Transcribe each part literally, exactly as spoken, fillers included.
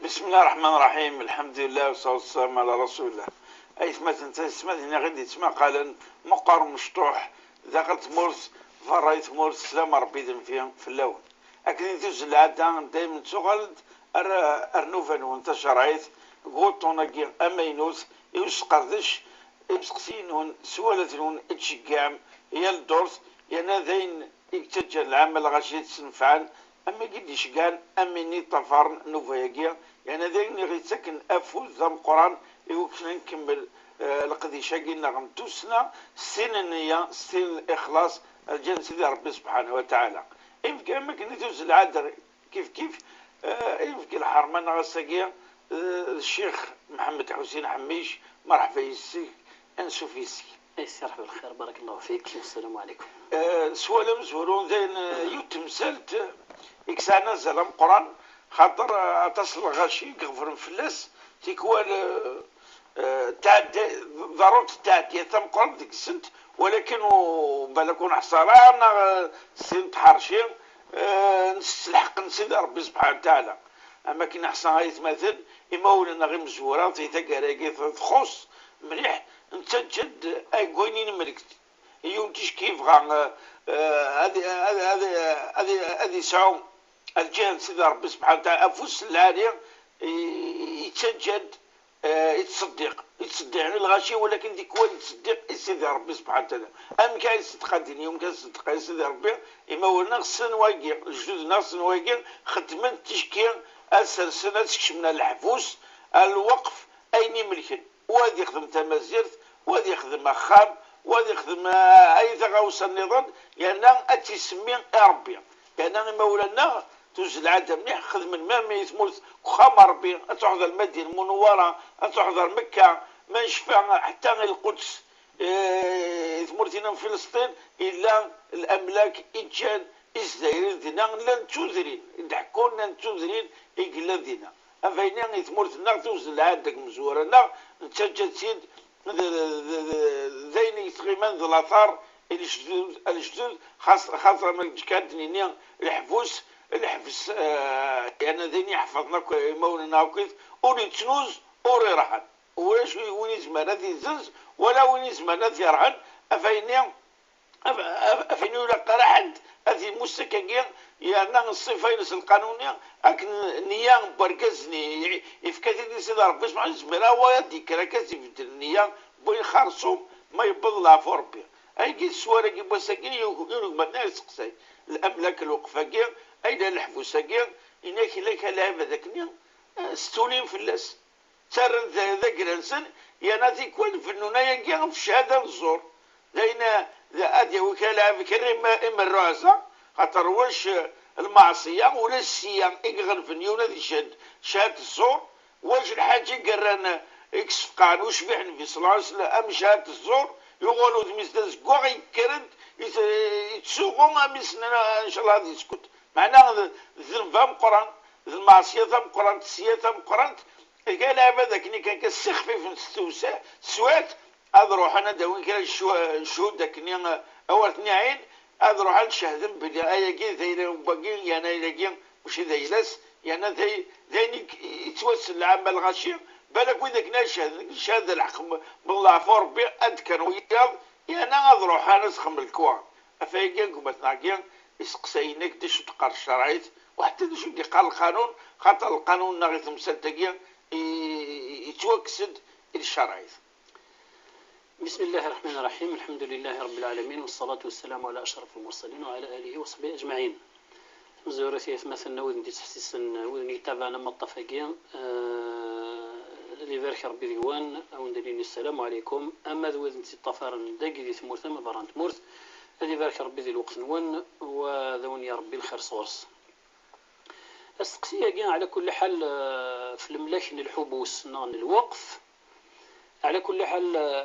بسم الله الرحمن الرحيم، الحمد لله والصلاة والسلام على رسول الله. Aytmaten d taysetmatin i ɣ-id-yettmaqalen, meqqer mecṭuḥ, daxel tmurt, berra i tmurt, sslam n Ṛebbi d nnfi fell-awen. Akken i tuzzel lɛada, dayem nettuɣal-d ar, ar nnuba-nwen tacerɛit, deg wuṭṭun-agi amaynut, i usqerdec, imseqsiyen-nwen, s walat-nwen i d-tceggɛem yal ddurt, yerna d ayen i yettaǧǧan lɛamma lɣaci i d-ssenfɛen, am wigi d-iceggɛen, am win i ṭṭafaren nnuba-agi, yerna d ayen i ɣ-yettaken afud d ameqqran i wakken ad nkemmel, eh, leqdic-agi-nneɣ n tussna, s tin n nniya, s tin n lixlaṣ, rǧan Sidi Ṛebbi subḥanahu wa taɛala. Imk-, am akken i tuzzel lɛada kif kif, eh, imk lḥerma-nneɣ ass-agi, eh, d Ccix Mḥemmed Ḥusin Ḥemmic, merḥba yes-k, ansuf yes-k. Ay Si Ṛebbi lxir, barakallahu fik, wassalamu ɛalaykum. Eh, swal amezwaru d ayen, eh, yiwet temsalt, eh, i yesɛan azal ameqqran, xaṭer, eh, aṭas n lɣaci i iɣefren fell-as, tikwal, eh, eh, tɛedda, ḍerrunt ttɛeddiyat tameqqrant deg-sent, walakin u-, balak ur neḥṣa ara neɣ, eh, sin tḥerci, eh, nsett lḥeqq n Sidi Ṛebbi subḥanahu wa taɛala. Am akken neḥṣa aytmaten, imawlan neɣ imezwura, di taggara-agi txuṣṣ mliḥ, nettaǧǧa-d deg wayen i nemlek. Yiwen ticki yebɣa, eh, eh, ad, ad, ad, ad, ad yesɛu lǧiha n Sidi Ṛebbi subḥanahu wa taɛala, afus n lɛali i, i, yettaǧǧa-d, eh, yettṣeddiq. Yettṣeddiq i lɣaci, walakin tikwal yettṣeddiq i Sidi Ṛebbi subḥanahu wa taɛala. Amek ara yeṣṣeddeq a ddin, amek ara yeṣṣeddeq i Sidi Ṛebbi? Imawlan-nneɣ ssnen wagi, lejdud-nneɣ ssnen wagi, xeddmen ticki ad sersen, ad skecmen ar leḥbus, ar lweqf, ayen imelken. Wa ad yexdem tamazirt, wa ad yexdem axxam, wa ad yexdem, ah, ay taɣawsa nniḍen, yerna ad tt-isemmi i Ṛebbi. Yerna imawlan-nneɣ tuzzel lɛada mliḥ, xedmen même i tmurt deg uxxam n Ṛebbi, ad truḥeḍ ar Lmadina Munewwara, ad truḥeḍ ar Mekka, ma necfa ḥetta i Lquds, eh, i tmurt-ina n Filisṭin, yella lamlak i ǧǧan Izzayriyen dinna, llan d tudrin, i d-ḥekkun, llan d tudrin i yellan dinna. Abayni i tmurt-nneɣ tuzzel lɛada deg imezwura-nneɣ, nettaǧǧa-tt-id d, d, d, d ayen yettɣiman d latar i lejdud, a lejdud, xas-, xaṭer ma neǧǧa ad d-nini leḥbus, leḥbes, eh, yerna d ayen iḥefḍen akk imawlan akkit, ur yettnuz, ur irḥen. Ulac win izemren ad izzenz, wala win izemren ad irḥen, abayni af-, af-, af ayen ur ilaq ara ḥedd ad imuss akkagi, yerna ṣṣifa-ines lqanuni, akken nniya n wergaz-nni i-, ifka-t-id i Sidi Ṛebbi subḥanahu, yezmer a wa ad d-yekker akka ad ibeddel nniya n wayen xerṣum ma yewweḍ leɛfu Ṛebbi. Ayagi s sswar-agi n wass-agi, yug-, yugma-nni yesteqsay, lamlak lweqf-agi, ayla leḥbus-agi, inak ilak a lɛibad akkenni, eh, stulin fell-as. Ttarran d, d agla-nsen, yerna tikwal bennun ayagi ɣef cchada n zzur. D ayen, d, ad yawi kra lɛib, kra im-, imerruɛza, xaṭer wac, eh, lmeɛṣiyya, ulac ssya i iɣelben yiwen ad icehhed cchada zzur, wac lḥaǧa i yerran, eh, i yessefqɛen ucbiḥ n Nnbi ṣella Llahu ɛalayhi wa sallam, am cchada zzur, yuɣal udem-is d azeggaɣ, yekker-d, yet-, yettsuɣu, am i s-nnan, ncallah ad yesket. Meɛna d, d ddnub ameqqran, d lmeɛṣiyya tameqqrant, d ssya tameqqrant, Iga lɛibad akken kan, kan ssixfifen s tewsa-, teswiɛt, ad ruḥen ad d-awin kra n ccu-, n ccuhud akken, eh, a wer ten-iɛin, ad ruḥen ad cehden belli ayagi d ayla n wagi, yerna ayla-agi mačči d ayla-s, yerna d ay-, d ayen i, i yettwassen lɛamma lɣaci, balak wid akken ad cehden, cehada lḥeqq n, n leɛfu Ṛebbi, ad d-kkren wiyaḍ, yerna ad ruḥen ad sexmen lekwaɣeḍ. Ɣef wayagi, gma-tneɣ-agi, iseqsayen-ak d acu d-teqqar tcerɛit, u ḥetta d acu d-iqqar lqanun, xaṭer lqanun-nneɣ i temsalt-agi i, i, yettwakkes-d i tcerɛit. بسم الله الرحمن الرحيم. الحمد لله رب العالمين، والصلاة والسلام على أشرف المرسلين وعلى آله وصحبه أجمعين. Tamezwarut i atmaten, wid n d-ittḥessisen, wid n yettabaɛen amaṭṭaf-agi, eh, ad ibarek Rebbi deg-wen, a wen-d-nini ssalamu ɛalaykum. Ama d wid n d-iṭṭafaren dagi di tmurt ama berra n tmurt, ad ibarek Rebbi di lweqt-nwen, u ad awen-yerr Rebbi lxir sɣur-s. Asteqsi-agi, ɛla kulli ḥal, eh, f lemlak n lḥubus neɣ n lweqf, ɛla kulli ḥal, eh,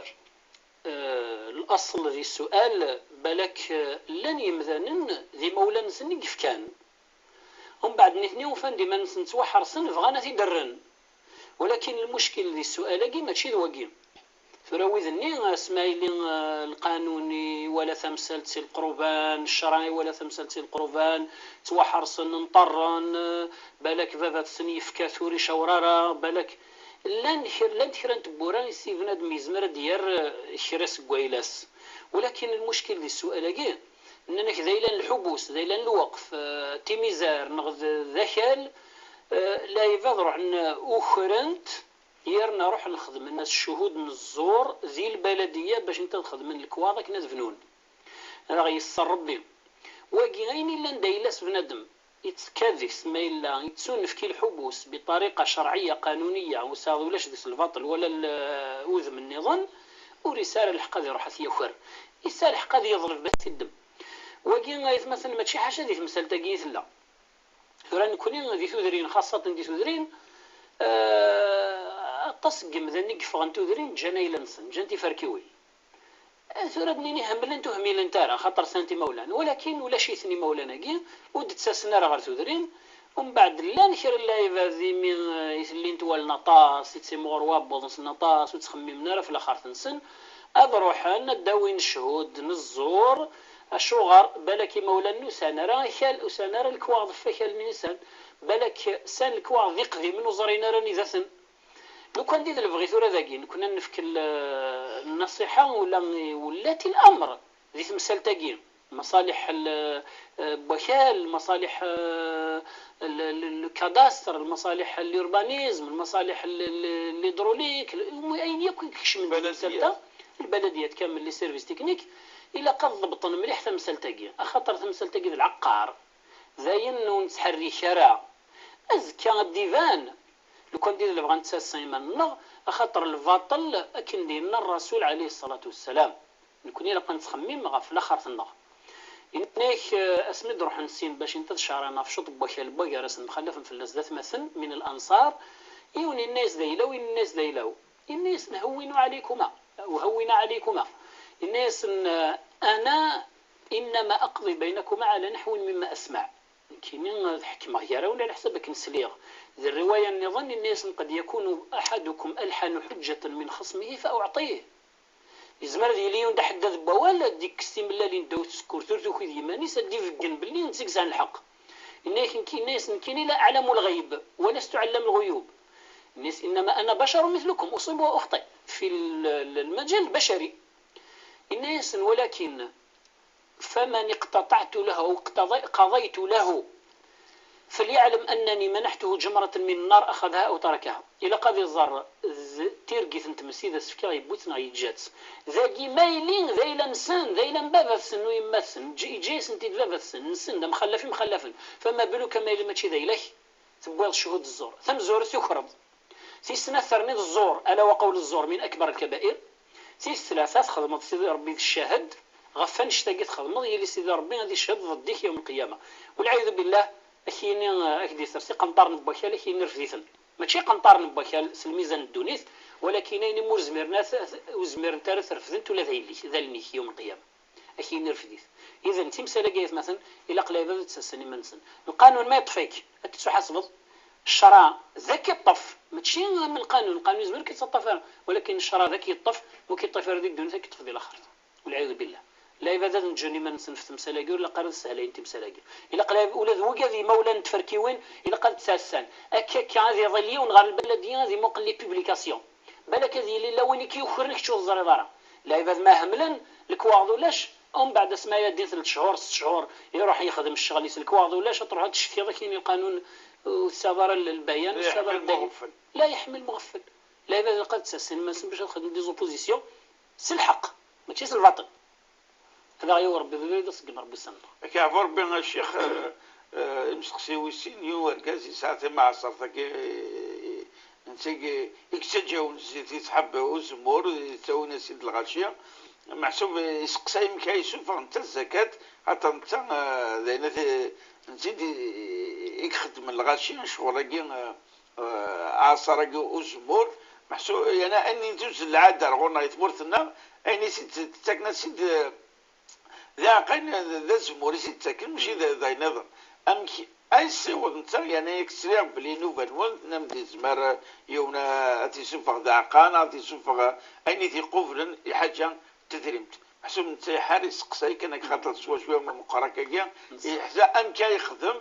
eh, laṣel di ssual, balak, eh, llan yemdanen d imawlan-nsen i yefkan. Umbeɛd nitni ufan-d iman-nsen ttwaḥersen, bɣan ad t-id-rren. Walakin lmuckil di ssual-agi mačči d wagi. Tura wid-nni, asma yili, eh, lqanun iwala tamsalt si lqruban, ccṛeɛ iwala tamsalt si lqruban, ttwaḥerṣen, nṭerren, eh, balak baba-tsen yefka-t ur icawṛ ara, balak llan kra, llant kra n tewwura i si bnadem yezmer ad d-yerr, eh, kra seg wayla-s. Walakin lmuckil di ssual-agi, nnan-ak d ayla n lḥubus, d ayla n lweqf, eh, timizar, neɣ d, d akal, eh, lɛibad ruḥen ukren-t, yerna ruḥen xedmen-as cchuhud n ẓẓur di lbaladiya bac nta ad xedmen lekwaɣeḍ akken ad bnun. Ad aɣ-yesser Rebbi. Wagi, ayen illan d ayla-s bnadem, yettekka deg-s ma yella yettunefk i lḥubus biṭariqa cerɛiyya, qanuniyya, ur sɛiɣ ulac deg-s lbaṭel wala l-, udem nniḍen, ur yesɛi ara lḥeqq ad iruḥ ad t-yaker. Yesɛa lḥeqq ad yeḍleb ad t-iddem. Wagi, aytmaten, mačči ḥaca di temsalt-agi i tella. Tura nekni di tudrin, xaṣṣaten di tudrin, eh, aṭas n yemdanen i yeffɣen tudrin, ǧǧan ayla-nsen, ǧǧan tiferkiwin. Eh, tura ad nini hemmlent ur hmilent ara, xaṭer sɛant imawlan. Walakin ulac-iten imawlan-agi, ur d-ttasen ara ɣer tudrin. Umbeɛd llan kra n lɛibad imi, eh, i t-llint walen aṭas, i ttimɣur wabbuḍ-nsen aṭas, ur ttxemmimen ara ɣef laxert-nsen, ad ruḥen ad d-awin cchud n ẓẓur. Acuɣer? Balak imawlan ur sɛan ara akal, ur sɛan ara lekwaɣeḍ ɣef wakal-nni i sɛan. Balak sɛan lekwaɣeḍ d iqdimen ur ẓrin ara anida-ten. Lukan d lebɣi tura dagi, nekni ad nefk l-, nnasiḥa ula i wullat l-amr di temsalt-agi. Maṣaliḥ l-, eh, n wakal, maṣaliḥ, eh, l-, l-, lkadastr, lmaṣaliḥ n l'urbanisme, lmaṣaliḥ l-, l-, l'hydraulique, l-, ayen yakk i ikecmen di temsalt-a, lbaladiyat kamel, les services techniques, ilaq ad ḍebṭen mliḥ tamsalt-agi, axaṭer tamsalt-agi d lɛeqqar, d ayen ur nettḥerrik ara. Azekka ad d-iban, lukan d lebɣa ad nettasa iman-nneɣ, axaṭer lbaṭel, akken d-yenna Rrasul ɛalayhi ṣṣalatu wessalam. Nekni ilaq ad nettxemmim ɣef laxert-nneɣ. Yenna-ak, eh, asmi d-ruḥen sin bac inta d cɛran ɣef cuṭ n wakal n wagar-asen mxallafen fell-as d atmaten min al-anṣar, yiwen yenna-yas d ayla-w, yiwen yenna-yas d ayla-w. Yenna-yasen hewwinu ɛalaykuma, u hewwina ɛalaykuma. Yenna-yasen, eh, ana innama aqḍi baynakuma ɛala naḥwin mimma asmaɛ. Nekkini ad ḥekmeɣ gar-awen ɛla ḥsab akken sliɣ. Di rriwaya nniḍen, yenna-yasen qad yakunu aḥadukum alḥanu ḥuǧǧatan min xasmihi fa uɛṭih. Yezmer ad yili yiwen d aḥeddad n wawal, ad d-ikkes timellalin ddaw tsekkurt, ur tuki d yiman-is, ad d-ibeggen belli netta i yesɛan lḥeqq. Yenna-yak nekki, yenna-yas nekkini la aɛlamu lɣayb, wa lastu ɛallam lɣuyub. Yenna-yas innama ana bacaru mitlukum, uṣibu wa uxṭi, fi l-, l-, lmajal lbacari. Yenna-yasen walakin faman iqtaṭaɛtu lahu aw iqtaḍa-, qaḍaytu lahu, falyaɛlem annani manaḥtuhu jamratan min nnar axadaha aw tarakaha. Ilaq ad iẓer d tirgit n tmes i d as-fkiɣ, yewwi-tt neɣ yeǧǧa-tt. Dagi ma yili d ayla-nsen, d ayla n baba-tsen u yemma-tsen, ǧ-, yeǧǧa-yasen-t-id baba-tsen, nsen d amxallaf imxallafen, fama baluka ma yili mačči d ayla-k, tewwiḍ cchud ẓẓur. Tamezwarut tukreḍ. Tis snat terniḍ ẓẓur, ala wa qawl ẓẓur min akbar lkabair. Tis tlata txedmeḍ Sidi Ṛebbi d ccahed, ɣef annect-agi txedmeḍ, yili Sidi Ṛebbi ad iched ḍeddik yawm lqiyama. Walɛiyadu billah, ad k-yini, ad k-d-isers iqenṭaren n wakal, ad k-yini refd-iten. Mačči iqenṭaren n wakal s lmizan n ddunit, walakin ayen imi ur zmiren ad, ur zmirent ara ad t-refdent ula d ayl-ik, d allen-ik yawm lqiyama. Ad k-yini refd-it. Idan, timsal-agi, aytmaten, ilaq lɛibad ad ttasen iman-nsen. Lqanun ma yeṭṭef-ik, ad tettuḥasbeḍ. Ccṛeɛ d ak-iṭṭef, mačči am lqanun. Lqanun yezmer ad k-yettaṭṭaf ara, walakin ccṛeɛ d ak-yeṭṭef, ur k-yeṭṭif ara di ddunit, ad k-yeṭṭef di laxert. Walɛiyadu billah. Lɛibad ad neǧǧen iman-nsen ɣef temsal-agi, ur ilaq ara ad ssehlayen timsal-agi. Ilaq lɛib-, ula d wigad imawlan n tferkiwin, ilaq ad ttasan. Akka, akka, ad iḍil yiwen ɣer lbaladiya, ad imuqel les publications. Balak ad yili la win i k-yukren, kečč ur teẓriḍ ara. Lɛibad ma hemlen, lekwaɣeḍ ulac, umbeɛd asma yeɛdi telt cchur, sett cchur, iruḥ yexdem ccɣel-is, lekwaɣeḍ ulac, ad truḥ ad tcetkiḍ, ad k-yini lqanun, ur tesɛiḍ ara l-, lbayan, ur tesɛiḍ ara ddayel. La yeḥmil mɣeffel. Lɛibad ilaq ad ttasen iman-nsen bac ad xedmen des oppositions s lḥeqq, mačči s lbaṭel. Ad aɣ-yawi Ṛebbi d abrid, ad ṣeggem Ṛebbi ussan-nneɣ. Ad k-yeɛfu Ṛebbi, a ccix, eh, eh, imseqsi wis sin, yiwen wergaz yesɛa timɛaṣert-agi, eh, netta i, i yettaǧǧawen zzit, yettḥebbi uzemmur, yettawin-as-id lɣaci. Meḥsub, eh, iseqsa amek ay yessufeɣ netta zzakat, xaṭer netta, eh, d ayen at-, netta i d-, i ixeddmen lɣaci, ccɣel-agi, eh, eh, aɛṣar-agi uzemmur, meḥsub, yerna ayen n tuzzel lɛada ar ɣur-neɣ i tmurt-nneɣ, ayen i s-id-ttaken, ad s-id, eh, d aɛeqqa, d azemmur i s-id-ttaken, mačči d, d ayen nniḍen. Amek, Ay ssiweḍ netta, yerna yak sliɣ belli nnuba-nwen tennam-d yezmer yiwen, eh, ad t-isuffeɣ d aɛeqqa neɣ ad t-isuffeɣ, eh, ayen i t-iqublen lḥaǧa n tedrimt. Meḥsub netta iḥar iseqsay kan, ak xaṭer s wacu am meqqer akkagi, iḥza amek ara yexdem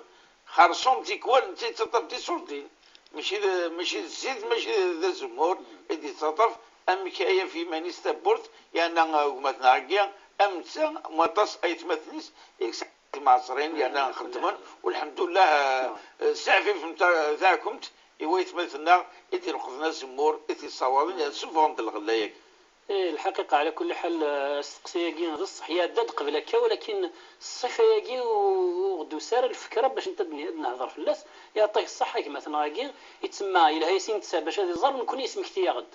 xerṣum tikwal, netta yettaṭṭaf d iṣurdiyen. Mačči d, mačči d zzit, mačči d azemmur i d-yettaṭṭaf, amek ara yaf iman-is tawwurt, yerna, eh, gma-tneɣ-agi, am netta, am waṭas aytmaten-is, i yesɛan timɛeṣrin, yerna xeddmen, ulḥemdullah, eh, eh, sseɛfifen ta-, taɛkemt i waytmaten-nneɣ i d-ileqḍen azemmur, i t-issawaḍen, yerna ssufɣen-d lɣella-agi. Eh, lḥaqiqa, ɛla kulli ḥal, eh, asteqsi-agi d ṣṣeḥ, iɛedda-d qbel akka, walakin ṣṣifa-agi u-, ur ɣ-d-tusi ara lfekra bac netta ad n-, ad nehder fell-as. Yeɛṭik ṣṣeḥ a gma-tneɣ-agi, itsemma, yelha-yas i netta bac ad iẓer nekkni yesmekti-yaɣ-d.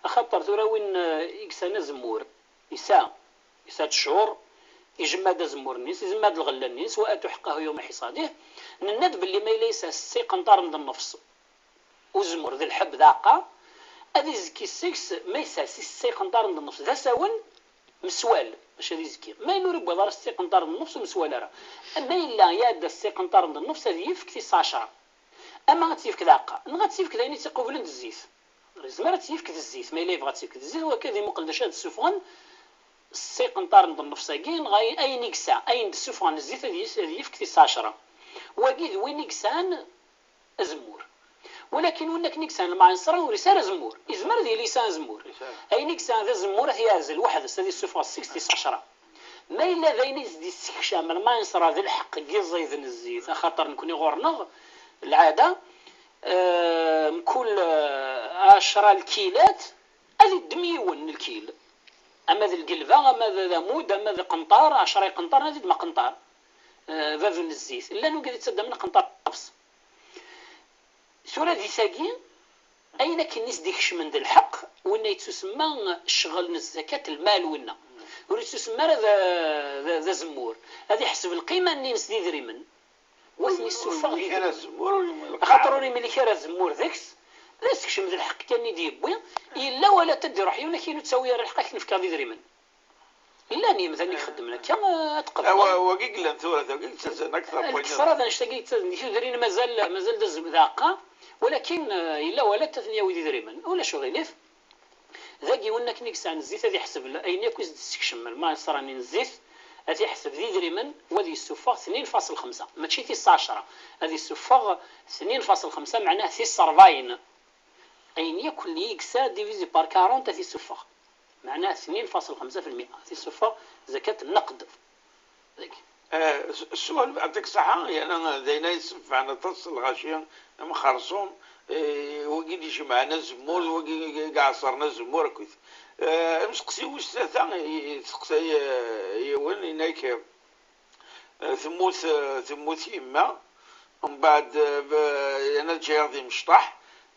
Axaṭer tura win, eh, i yesɛan azemmur, yesɛa, yesɛa-d ccuṛ, ijemma-d azemmur-nni-s, ijemma-d lɣella-nni-s, wa atu ḥeqqahu yawma ḥiṣadih. Nenna-d belli ma yella yesɛa setta iqenṭaren d nnefṣ uzemmur d lḥebb d aɛeqqa, ad izekki seg-s ma yesɛa setta iqenṭaren d nnefṣ d asawen, meswal, maca ad izekki. Ma yella ur iwwiḍ ara setta iqenṭaren d nnefṣ, ur meswal ara. Ma yella iɛedda setta iqenṭaren d nnefṣ, ad yefk tis ɛecṛa. Ama ad tt-yefk d aɛeqqa, neɣ ad tt-yefk d ayen i tt-iqublen d zzit. Yezmer ad tt-yefk d zzit, ma yella yebɣa ad tt-yefk d zzit, wakka ad imuqel d acu ad d-ssufɣen setta iqenṭaren d nnefṣ-agi, neɣ ay-, ayen i yesɛa, ayen d-ssufɣen zzit ad yis-, ad yefk tis ɛecṛa. Wagi d win i yesɛan azemmur. Walakin win akken i yesɛan lmaɛiṣra ur yesɛi ara azemmur. Yezmer ad yili yesɛa azemmur. Yesɛa. Ayen i yesɛa d azemmur ad t-yeɛzel weḥd-s, ad yessufeɣ seg-s tis ɛecṛa. Ma yella d ayen i s-d-yessekcam lmaɛiṣra d lḥeqq n yiẓiden zzit, axaṭer nekni ɣur-neɣ lɛada, eh, mkul, eh, ɛecṛa lkilat, ad iddem yiwen n lkil. Ama d lgelba, ama d, d amud, ama d qenṭar, ɛecṛa iqenṭaren, ad iddem aqenṭar. Eh, bab n zzit. Llan wigad yettaddamen aqenṭar ṭṭebs. Tura di tagi, ayen akken i s-d-ikecmen d lḥeqq, winna yettusemma ccɣel n zzakat lmal winna. Ur yettusemma ara d, d, d azemmur. Ad iḥseb lqima-nni-ines d idrimen. Wa ten-issufeɣ d idrimen. Axaṭer ur imlik ara azemmur deg-s, d asekcem d lḥeqq kan i d-yewwi, yella wala ad d-iruḥ yiwen akken ur ttawi ara lḥeqq ad k-nefk d idrimen. Llan yemdanen ixeddmen akka, ad tqebleḍ. Awa, wagi yellan tura, wagi yettazen akteṛ n wayen. Lekter ad anect-agi yettazen di tudrin mazal, mazal d azem-, d aɛeqqa, walakin, eh, yella wala ad ten-yawi d idrimen. Ulac uɣilif. Dagi win akken i yesɛan zzit ad iḥseb l-, ayen akk i s-d-tessekcem lmaɛiṣra-nni n zzit, ad t-iḥseb d idrimen, u ad yessufeɣ tnin faṣel xemsa, mačči tis ɛecṛa, ad yessufeɣ tnin faṣel xemsa, meɛnah tis ṛebɛin. Ayen yakk n yegsa divisé par quarante ad t-issufeɣ. Meɛna tnin faṣel xemsa fi lmia ad t-issufeɣ zakat nnaqd. Dagi. Eh, s-, sswal, yeɛṭik ṣṣeḥḥa, yerna d ayen ay yessebɛen aṭas n lɣaci am xerṣum, eh, wagi d-ijemɛen azemmur, d wagi i iɛeṣren azemmur akkit. Eh, amseqsi wis tlata, i-, i-, teseqsay, eh, yiwen, yenna-k, eh, temmut, eh, temmut yemma, mbeɛd, eh, b-, yerna ǧǧiɣ di mecṭaḥ,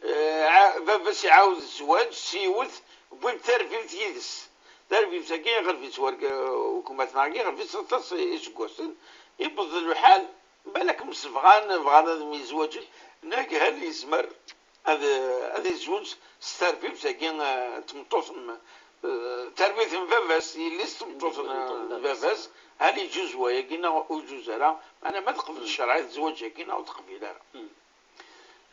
eh, ɛa-, baba-s iɛawed zzwaǧ s yiwet, wwin-d tarbibt yid-s. Tarbibt-agi iɣleb-itt warg-, eh, wegmat-nneɣ-agi, iɣleb-itt aṭas iseggasen, yewweḍ lḥal, balak msebɣan, bɣan ad myezwaǧen, nag hal yezmer ad, ad izweǧ s tarbibt-agi, eh, n tmeṭṭut n, eh, tarbibt n baba-s, yelli-s tmeṭṭut n, n baba-s, hal iǧuz wayagi neɣ ur iǧuz ara, meɛna ma teqbel ccreɛ i zzwaǧ-agi neɣ ur teqbil ara. Hmm.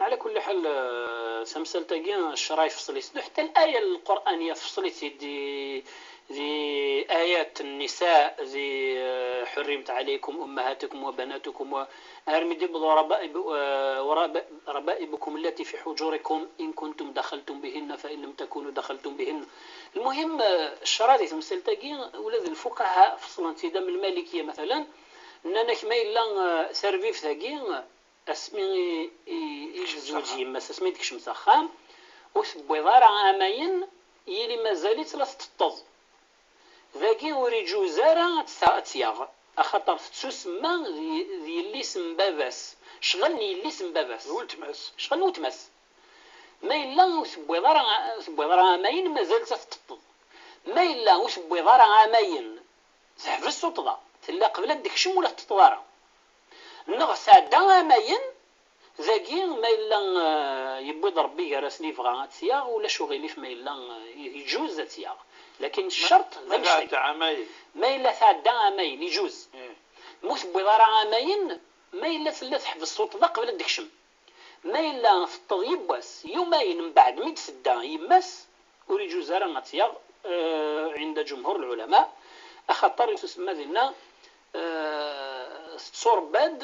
Ɛla kulli ḥal, eh, tamsalt-agi, ccreɛ ifṣel-itt-id, ḥetta l-aya n Lqur'an tefṣel-itt-id di, di ayat n-nisa, di, eh, حرمت عليكم أمهاتكم وبناتكم و-, armi d-yewweḍ وربائب-, eh, ورب-, ربائبكم التي في حجوركم إن كنتم دخلتم بهن فإن لم تكونوا دخلتم بهن. Lmuhim, eh, ccreɛ di temsalt-agi, ula d lfuqaha fṣlen-tt-id, am Lmalikiya, matalan, nnan-ak ma yella, eh, tarbibt-agi, asmi i, i, i tezweǧ yemma-s, asmi i d-tekcem s axxam, ur tewwiḍ ara amayen, yili mazal-itt la tetteṭṭeḍ. Dagi ur iǧuz ara ad tt-, ad tt-yaɣ, axaṭer tettusemma d y-, d yelli-s n baba-s, ccɣel n yelli-s n baba-s. D weltma-s. Ccɣel n weltma-s. Ma yella ur tewwiḍ ara, ur tewwiḍ ara amayen, mazal-tt ad tetteṭṭeḍ. Ma yella ur tewwiḍ ara amayen, teḥbes tuṭṭḍa. Tella qbel ad d-tekcem ur la tetteṭṭeḍ ara. Neɣ tɛedda amayen, dagi ma yella, eh, yewwi-d Rebbi gar-asen, yebɣa ad tt-yaɣ, ulac uɣilif ma yella, eh, iǧuz ad tt-yaɣ. Lakin ccerṭ d ma anect-agi. Tɛedda amayen. Ma yella tɛedda amayen, iǧuz. Eh. Ma ur tewwiḍ ara amayen, Ma yella tella teḥbes tuṭḍa qbel ad d-tekcem. Ma yella teṭṭeḍ yiwwas, yumayen mbeɛd mi d-tedda yemma-s, ur iǧuz ara ad tt-yaɣ, eh, ɛinda ǧumhur lɛulama, axaṭer isusem dinna, eh, tettṣurebba-d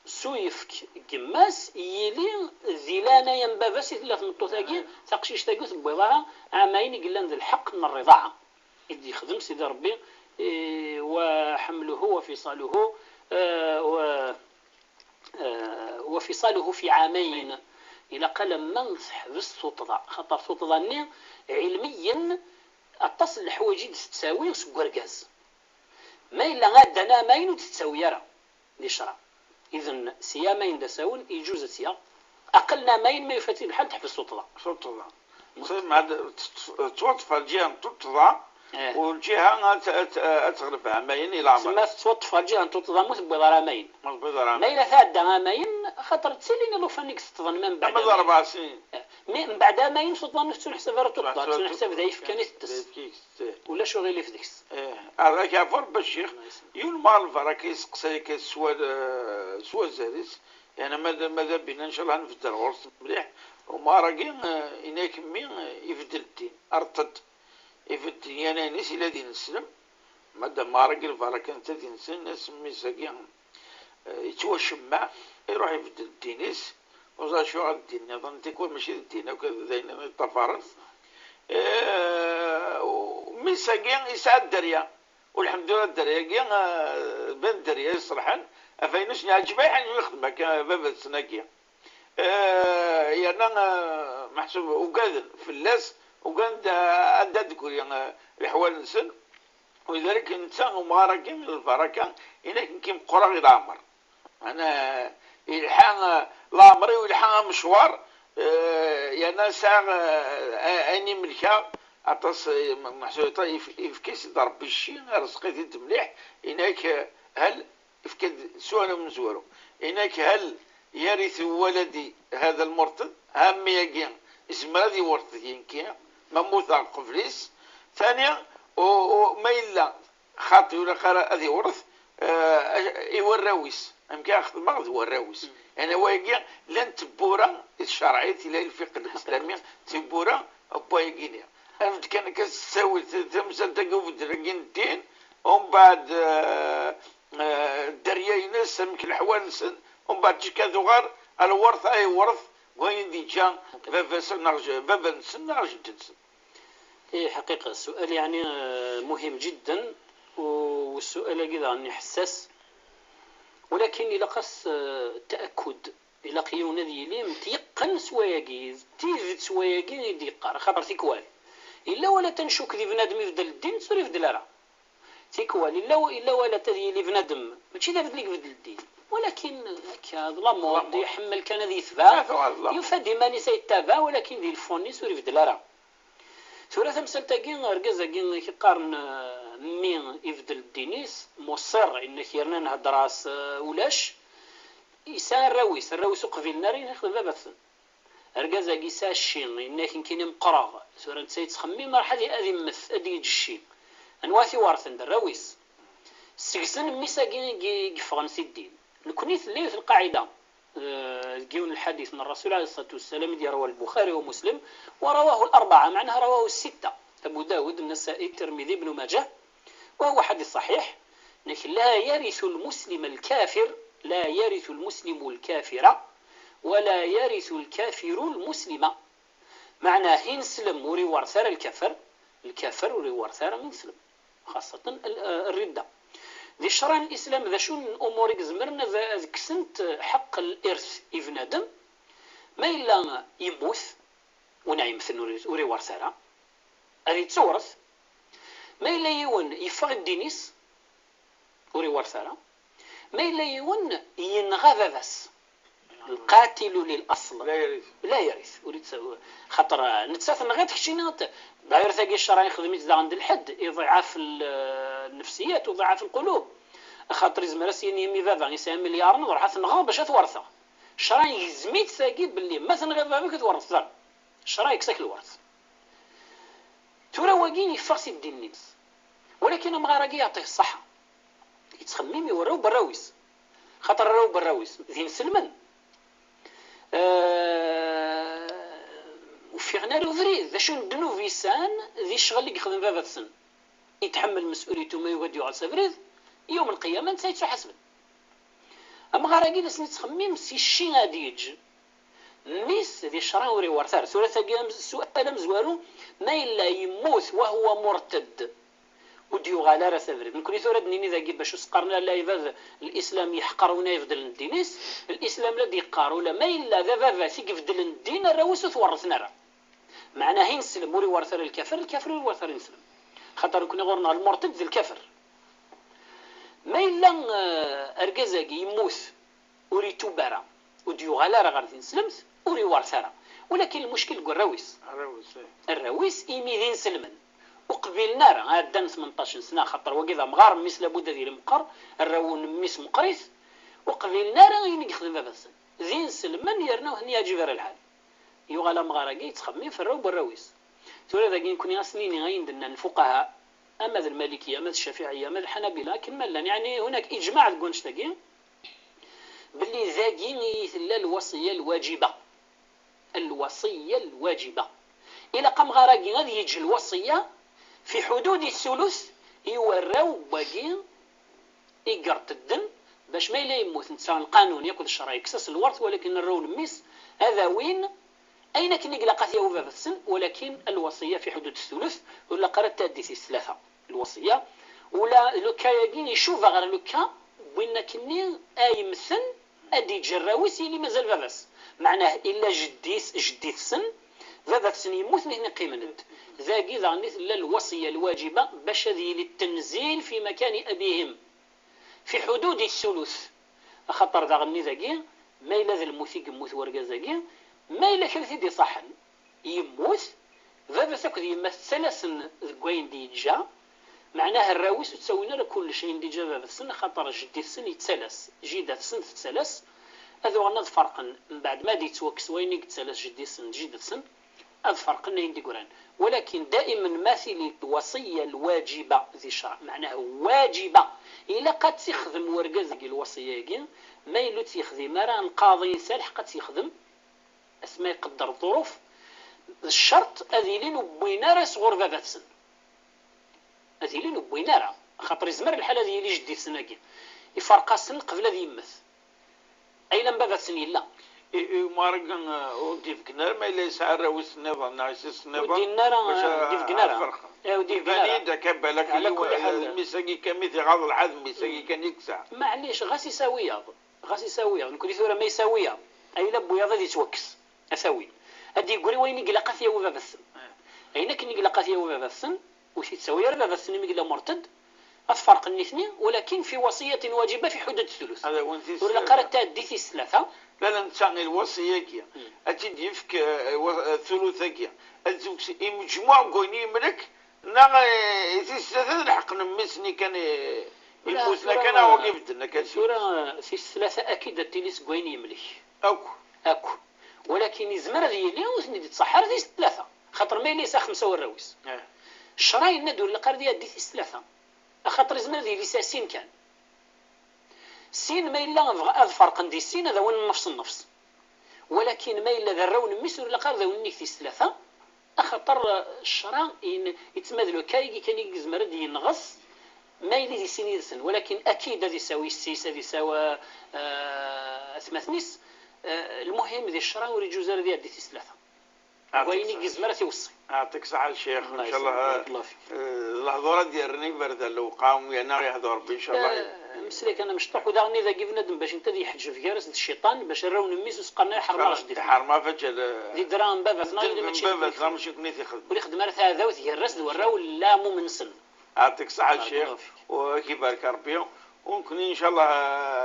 s uyefk n yemma-s, yili di leɛnaya n baba-s i tella tmeṭṭut-agi, taqcict-agi ur tewwiḍ ara ɛamayen i yellan d lḥeqq n rriḍaɛa i d-yexdem Sidi Ṛebbi, eh, wa ḥemluhu wa fiṣaluhu, eh, wa eh, wa fiṣaluhu fi ɛamayn. Ilaq alamma teḥbes tuṭḍa, xaṭer tuṭḍa-nni ɛilmiyen aṭas n leḥwayeǧ i d-tettawi seg urgaz. Ma yella ɛeddan ɛamayn ur d-tettawi ara di ccṛeɛ. Idan, si ɛamayn d asawen, iǧuz ad tt-yaɣ. Aql-n ɛamayn ma yufa-tt-id lḥal teḥbes tuṭḍa. Tuṭḍa. Ẓer, ma d-, tettwaṭṭef lǧiha n tuṭṭḍa, eh, u lǧiha ad t-, ad t-, ad teɣleb ɛamayen i leɛmer. Tsemma tettwaṭṭef ɣer lǧiha n tuṭṭḍa, ma ur tewwiḍ ara ɛamayen. Ma ur tewwiḍ ara ɛamayen. Ma yella tɛedda ɛamayen, axaṭer ttilin iḍufan i yeṭṭḍen, ma mbeɛd ɛamayen. Ama d rebɛa snin. Eh, mi, mbeɛd ɛamayen, tuṭṭḍa ur tettuneḥsab ara tuṭṭḍa, tettuneḥsab d ayefki kan i tettess. Ulac uɣilif deg-s. Eh, ad ak-yeɛfu Rebbi a ccix, yiwen n lbaraka yesteqsa-k s wa-, s wazal-is, yeɛni ma d, ma d abina, ncallah ad nbeddel ɣur-s mliḥ. Umɣar-agi, eh, yenna-k mmi, eh, ibeddel ddin, rṭed. Ibeddel, yeɛni ayen-is yella d ineslem. Ma d amɣar-agi lbaraka netta d ineslem, asemmi-s-agi, eh, yettwacemmeɛ, iruḥ ibeddel ddin-is, ur ẓer acu ɣer ddin nniḍen, tikwal mačči d ddin akk, d ayen i ṭṭafaren. Eh, u-, mmi-s-agi yesɛa dderya. Ulḥemdullah, dderya-agi, eh, tban dderya iṣelḥen, ɣef ayen ur sen-yeɛǧib ara ḥaǧa yexdem akka baba-tsen-agi. Eh, yerna, eh, meḥsub ugaden fell-as, ugaden d, ad d-tegri, eh, leḥwal-nsen. Ulidalik netta umɣar-agi n lbaraka, yenna-k nekk meqqreɣ i leɛmer. Ana, ilḥa, eh, leɛmer-iw ilḥa amecwar, eh, yerna sɛiɣ, eh, ayen i melkeɣ, aṭas, eh, meḥsub yef-, yefka-as-d Rebbi cci, irẓeq-it-id mliḥ, yenna-k, eh, hal, yefka-d sual amezwaru, yenna-k, hal yaritu waladi hada lmurṭed? Ha mmi-agi izmer ad iwṛet deg-i nekki, ma mmuteɣ qbel-is? Tani, u, u, ma yella xaṭi ur ilaq ara ad iwṛet, eh, i warraw-is. Amek ara xedmeɣ d warraw-is? Yeɛni wayagi llan tewwura i tcerɛit, ila lfiq l-islami, tewwura n wayagi-nni. Anef-d kan akka s ttawil, t-, tamsalt-agi, ubeddel-agi n ddin, umbeɛd, eh, eh, dderya-ines, amek leḥwal-nsen, umbeɛd ticki ad tuɣal lweṛt, ay weṛt, wayen d-yeǧǧa baba-s neɣ j-, baba-nsen neɣ jeddi-nsen. إيه، حقيقة السؤال يعني، آه، مهم جدا، والسؤال أكيد راني حساس، ولكن إلا خاص، آه، التأكد، إلا قيون هذه يلي متيقن سواياكي، تيفت سواياكي يدي يقار، خاطر تيكوال. إلا ولا تنشك ذي بنادم يبدل الدين، سوري يبدل راه. Tikwal, illa, illa wala ad yili bnadem, mačči d abedlig bedel ddin, walakin akka, d la mode, la mode, iḥemmel kan ad yetbeɛ, ah, tuɣal la mode. Yufa-d iman-is ad yettabaɛ, walakin di lfun-is ur ibeddel ara. Tura tamsalt-agi, argaz-agi i k-iqqaren, eh, mmi ibeddel ddin-is, muṣir, inna-k yerna nhedder-as, eh, ulac, yesɛa arraw-is, arraw-is ur qbilen ara, yenna-k d baba-tsen. Argaz-agi yesɛa cci, yenna-k nekkini meqqreɣ. Tura netta yettxemmim, raḥ ad, ad immet, ad d-yeǧǧ cci. Anwa i t-iweṛten? D arraw-is. Seg-sen mmi-s-agi i y-, i yeffɣen si ddin. Nekni tella yiwet lqaɛida, eh, deg yiwen lḥadit n Rrasul ɛalayhi ṣṣalatu wassalam i d-yerwa Lbuxari u Muslim, wa rawahu l-arbaɛa, meɛnaha rawahu ssitta, Abu Dawud, Nnasa'i, Tirmidi, Ibnu Maǧah, وهو حديث صحيح، nek, لا يرث المسلم الكافر، لا يرث المسلم الكافر، ولا يرث الكافر المسلم. Meɛna, ineslem ur iweṛt ara lkafer, lkafer ur iweṛt ara ineslem. Xaṣṣatan l-, eh, rridda. Di ccṛeɛ n Lislam, d acu n umur i izemren ad, ad kksent ḥeqq l-irt i bnadem? Ma yella yemmut, win ara yemmten ur, ur iweṛt ara, ad yettewṛet. Ma yella yiwen yeffeɣ i ddin-is, ur iweṛt ara. Ma yella yiwen yenɣa baba-s, القاتل للأصل. لا يرث. لا يرث. Ur yett-, xaṭer, eh, netta tenɣiḍ, keččini t-, dayret-agi ccṛeɛ ixdem-itt daɣen d lḥedd, iḍiɛaf l-, nnefsiyat, uḍiɛaf lqulub. Axaṭer izmer ad s-yini i mmi baba, yesɛa imelyaren, ruḥ ad t-nɣeɣ bac ad t-werteɣ. Ccṛeɛ igzem-itt tagi belli ma tenɣiḍ baba-k ad t-twerteḍ. Ccṛeɛ yekkes-ak lweṛt. Tura wagi yeffeɣ si ddin-is. Walakin amɣar-agi yeɛṭih ṣṣeḥḥa. Yettxemmim i warraw n warraw-is. Xaṭer arraw n warraw-is d inselmen. Eh, ur ffiɣen ara ubrid. D acu n ddnub yesɛan di ccɣel i yexdem baba-tsen? Itḥemmel mes'uliyat-u ma yugi ad yuɣal s abrid, yawm lqiyama netta yettuḥaseb. Amɣar-agi d asen-ittxemmim si cci ad yeǧǧ. Mmi-s di ccṛeɛ ur iwṛet ara. Tura tagi am-, ssual amezwaru, ma yella yemmut wa huwa murtedd, ur d-yuɣal ara s abrid. Nekni tura ad d-nini dagi bac ur s-qqaren ara lɛibad lislam yeḥqer win ay ibeddlen ddin-is, lislam la d-yeqqar ula ma yella d ababat i ibeddlen ddin, arraw-is ur t-werrten ara. Meɛna ineslem ur iwerret ara lkafir, lkafir ur iwerret ara ineslem. Xaṭer nekni ɣur-neɣ lmurtedd d lkafir. Ma yella, eh, argaz-agi yemmut, ur itub ara, ur d-yuɣal ara ɣer tineslemt, ur iwerret ara. Walakin lmuckil deg warraw-is. Arraw-is, eh. Arraw-is, imi d inselmen. Ur qbilen ara, ɛeddan tmenṭac n sna, xaṭer wagi d amɣar, mmi-s labud ad yili meqqer, arraw n mmi-s meqqrit, ur qbilen ara ayen i yexdem baba-tsen. D inselmen, yerna ur ten-yeɛǧib ara lḥal. Yuɣal amɣar-agi yettxemmim f arraw n warraw-is. Tura dagi nekni ad s-nini ayen d-nnan lfuqaha, ama d lmalikiya, ama d ccafiɛiya, ama d lḥanabila, akken ma llan, yeɛni hunak iǧmaɛ deg wannect-agi, belli dagi i tella lwasiya lwaǧiba. Lwasiya lwaǧiba. Ilaq amɣar-agi ad yeǧǧ lwasiya fi ḥudud sulus i warraw n wagi i irettedden, bac ma yella yemmut netta lqanun yakk d ccṛeɛ yekkes-as lwert, walakin arraw n mmi-s ad awin ayen akken i ilaq ad t-yawi baba-tsen, walakin lwasiya fi ḥudud sulus, ur ilaq ara ad tɛeddi tis tlata. Lwasiya, ula luka-agi icuba ɣer luka n win akkenni ay mmten, ad d-yeǧǧ arraw-is yili mazal baba-s. Meɛnah, illa jeddi-s, jeddi-tsen, baba-tsen yemmut, nitni qqimen-d. Dagi daɣen i tella lwasiya lwaǧiba, bac ad yili tenzil fi makani abihim, fi ḥududi sulus. Axaṭer daɣen-nni dagi, ma yella d lmut i yemmut wergaz-agi, ma yella kra i t-id-iṣaḥen, yemmut, baba-s akked yemma-s ttalasen deg wayen d-yeǧǧa, meɛnah arraw-is ur ttawin ara kullec ayen d-yeǧǧa baba-tsen, axaṭer jeddi-tsen yettalas, jida-tsen tettalas, ad uɣalen ad ferqen, mbeɛd ma ad yettwakkes wayen i yettalas jeddi-tsen d jida-tsen, ad ferqen ayen d-yeggran. Walakin daimen ma tili lwasiya lwaǧiba di ccṛeɛ, meɛnah waǧiba, ilaq ad tt-ixdem wergaz deg lwasiya-agi, ma yella ur tt-yexdim ara, lqaḍi yesɛa lḥeqq ad tt-yexdem, asma iqedder ḍḍuruf, d ccerṭ ad ilin ur wwin ara sɣur baba-tsen. Ad ilin ur wwin ara, axaṭer izmer lḥal ad yili jeddi-tsen-agi, iferq-asen qbel ad yemmet. Ayla n baba-tsen yella. I, i umɣar-agi, eh, ur d-ibeggen ara ma yella yesɛa arraw-is nniḍen neɣ yessi-s nniḍen. Ur d-yenna ara, bac, eh, ur d-ibeggen ara. Ad ferqen. Eh, ur d-ibeggen ara. Iban-iyi-d akka balak ala kulli ḥal, eh, mmi-s-agi kan mi t-iɣaḍ lḥad, mmi-s-agi kan i yesɛa. Maɛlic, ɣas isawi-yaḍ. Ɣas isawi-yaḍ. Nekni tura ma isawi-yaḍ, ayla n wiyaḍ ad yettwakkes. Ad t-awi. Ad d-yeggri wayen i ilaq ad t-yawi baba-tsen. Eh. Ayen akken i ilaq ad t-yawi baba-tsen, ur t-yettawi ara baba-tsen imi yella murtedd, ad ferqen nitni, walakin fi wasiyatin wajiba fi ḥudud thuluth. Ad awen tis-, ur ilaq ara ad tɛeddi tis tlata. La, la, netta i lwasiya-agi, hmm, ad tt-id-yefk, eh, wa-, eh, thuluth-agi, ad tt-yefk i mejmuɛ n wayen yemlek, neɣ, eh, i tis tlata d lḥeqq n mmi-s-nni kan, eh, ula yemmuten tura, akka, neɣ wagi ibedden akka. Tura, eh, tis tlata akid ad tili seg wayen yemlek. Akk. Akk. Walakin izmer ad yili ur ten-id-iṣaḥ ara tis tlata. Xaṭer ma yella yesɛa xemsa warraw-is. Eh. Ccṛeɛ yenna-d ur ilaq ara ad iɛeddi tis tlata. Axaṭer izmer ad yili yesɛa sin kan. Sin ma yella bɣa-, ad ferqen di sin ad awin nnefs nnefs. Walakin ma yella d arraw n mmi-s ur ilaq ara ad awin nnig tis tlata. Axaṭer, eh, ccṛeɛ in-, yettmadlu akka, igi kan i yezmer ad d-yenɣes ma yella di sin yid-sen. Walakin akid ad isawi yessi-s, ad isawi, eh, atmaten-is. Eh, lmuhim di ccṛeɛ ur iǧuz ara ad iɛeddi tis tlata. Deg wayen i yezmer ad t-iweṣṣi. Yeɛṭik ṣṣeḥḥa a Ccix, ncallah, eh, lehdur ad d-yerren iberdan lewqam, yerna ad yeḥḍer Rebbi, ncallah. Eh, mmeslay kan amecṭuḥ, u daɣen i dagi bnadem bac netta ad yeḥǧeb gar-as d cciṭan, bac arraw n mmi-s ur s-qqaren ara ḥerma ɣer jeddi. Ḥerma faǧal, eh, di ddreɣ n baba-tneɣ, ddreɣ n baba-tneɣ, mačči nekni i t-ixdem. Ur ixdem ara taɛdawt gar-as d warraw n laɛmum-nsen. Yeɛṭik ṣṣeḥḥa a Ccix, u ad k-ibarek Rebbi, u nekni ncallah,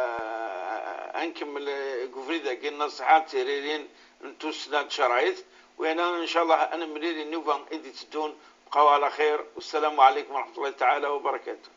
eh, ad nkemmel, eh, deg ubrid-agi n nnaṣiḥa d tiririn n tussna d tcerɛit, u yerna ncallah ad nemlil i nnuba i d-itteddun. Bqaw ɛla xir, wassalamu ɛlaykum wa raḥmatullahi taɛala wa barakatuh.